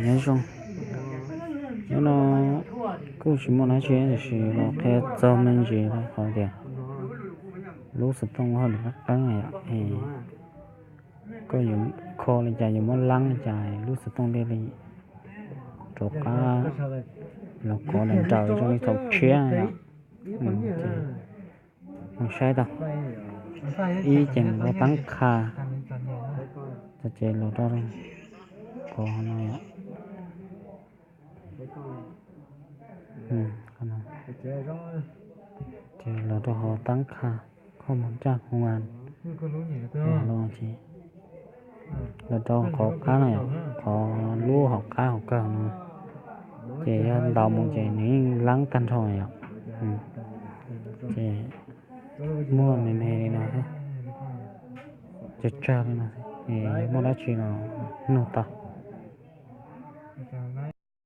Nyob zoo, hnub no kuj tsis muaj dab tsi tiam sis los qhia txog me ntsis rau qhov tias lub xov tooj hauj lwm qab qeeb yom, koj yuav kho li cas yuav muab laab li cas lub xov tooj thiaj li rov qab los kov nrawm nrawm zoo li thaum tshiab yom. Ces mus saib tau, ib ces mus rau taab qha, ces los rau qhov no yom. Ces los rau hauv taab qha, koj mus raj hua no ces los rau qhov qab no yom, qhov lub hauv qab hauv kawg no, ces yog ntaus mus ces nws yeej laab tag nrho yom. Ces muaj me me li no xwb, tsawg tsawg li no xwb, es muaj dab tsi los nug tau.